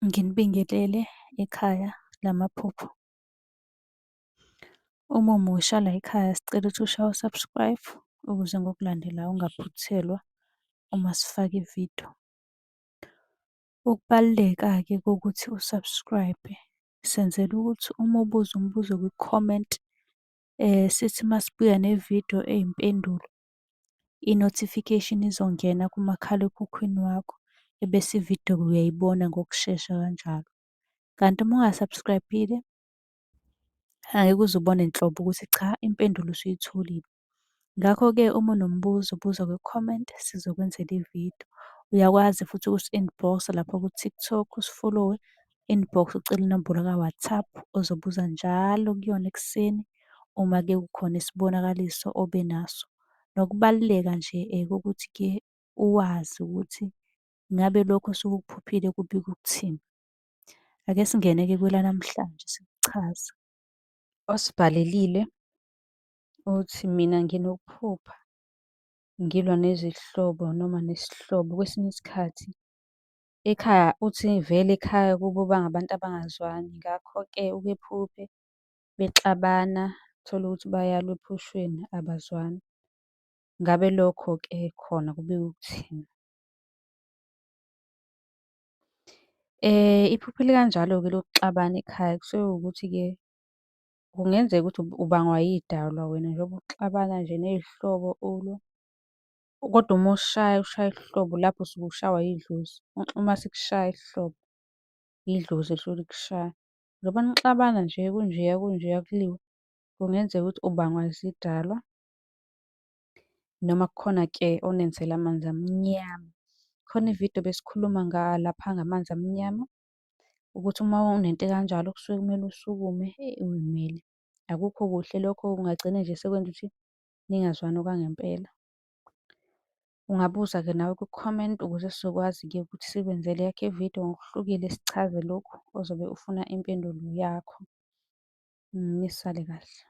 Nginibingelele ekhaya lamaphupho. Uma umusha layikhaya sicela ukuthi ushaye u-subscribe ukuze ngokulandelayo ungaphuthelwa uma sifaka ividiyo. Ukubaluleka-ke kokuthi u-subscribe-e, senzela ukuthi uma ubuza umbuzo kwi-comment, sithi uma sibuya nevidiyo eyimpendulo, i-notification izongena kumakhalekhukhwini wakho, ebese ividiyo uyayibona ngokushesha kanjalo. Kanti uma unga-subscribe-ile, angeke uze ubone nhlobo ukuthi cha impendulo usuyitholile. Ngakho-ke uma unombuzo buza kwi-comment sizokwenzela ividiyo. Uyakwazi futhi ukusi-inbox-a lapha ku-TikTok, usifolowe, inbox ucele inombolo ka-WhatsApp ozobuza njalo kuyona ekuseni uma-ke kukhona isibonakaliso obe naso. Nokubaluleka nje kokuthi-ke uwazi ukuthi ngabe lokhu osuke ukuphuphile kubika ukuthini. Ake singene-ke kwelanamhlanje sikuchaze. Osibhalelile uthi, mina nginokuphupha ngilwa nezihlobo noma nesihlobo. Kwesinye isikhathi ekhaya, uthi vele ekhaya kubo bangabantu abangazwani. Ngakho-ke uke ephuphe bexabana, utholukuthi bayalwa ephushweni abazwani. Ngabe lokho-ke khona kubika ukuthini? Iphupho elikanjalo-ke lokuxabana ekhaya kusuke kuwukuthi-ke kungenzeka ukuthi ubangwa yidalwa wena njengoba uxabana nje ney'hlobo ulwa, kodwa uma ushaya ushaya isihlobo lapho usuke ushawa yidlozi. Uma sikushaya isihlobo, idlozi elisuke likushaya. Njengoba nixabana nje kunjeya kunjeya kuliwa, kungenzeka ukuthi ubangwa izidalwa noma kukhona-ke onenzela amanzi amnyama. Khona ividiyo ebesikhuluma lapha ngamanzi amnyama, ukuthi uma unento ekanjalo kusuke kumele usukume uy'mele. Akukho kuhle lokho kungagcina nje sekwenza ukuthi ningazwani okwangempela. Ungabuza-ke nawe kwi-comment ukuze sizokwazi-ke ukuthi sikwenzele eyakho ividiyo ngokuhlukile sichaze lokhu ozobe ufuna impendulo yakho. Nisale kahle.